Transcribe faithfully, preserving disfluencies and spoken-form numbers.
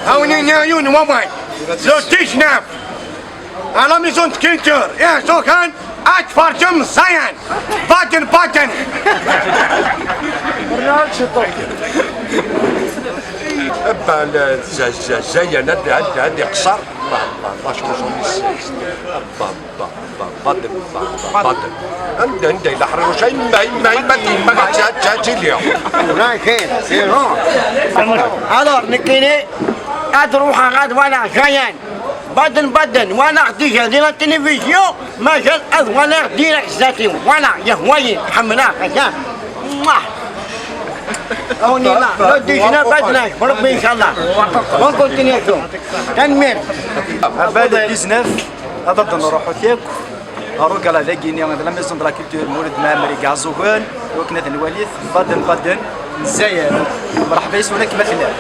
Awen-iniɣ yiwen n wawal. Le dix-neuf, à la maison de culture, iɛzuxan ad tferǧem ẓẓayan. Baden, Baden. Aba, la, za, za, zayan ad, ad, ad iqṣer. Ba, ba, ba, je vous en prie. Ba, ba, ba, Baden, ba, ba, Baden. Anda, anda yella ḥriruc? Imma, imma, imma, imma, ad, ad, ad tili. Ula kien, c'est bon. Alors, nekkini ad ruḥeɣ ad walaɣ Jayan. Baden, Baden, walaɣ déjà di la télévision, mazal ad walaɣ direct zati. Voilà, yehwa-yi, ḥemmleɣ, ata. Mwah. On est là, le dix-neuf ad nɛic, Rebbi, inchallah. Bonne continuation. Tanemmirt. Aba le dix-neuf, ad d-nruḥu yakk. Ɣer ugala dagini, d la maison de la culture Mulud Mɛemmri deg Iɛeẓẓugen, i wakken ad nwalit Baden Baden n Lezzayer. Mreḥba yes-wen akken ma tellam.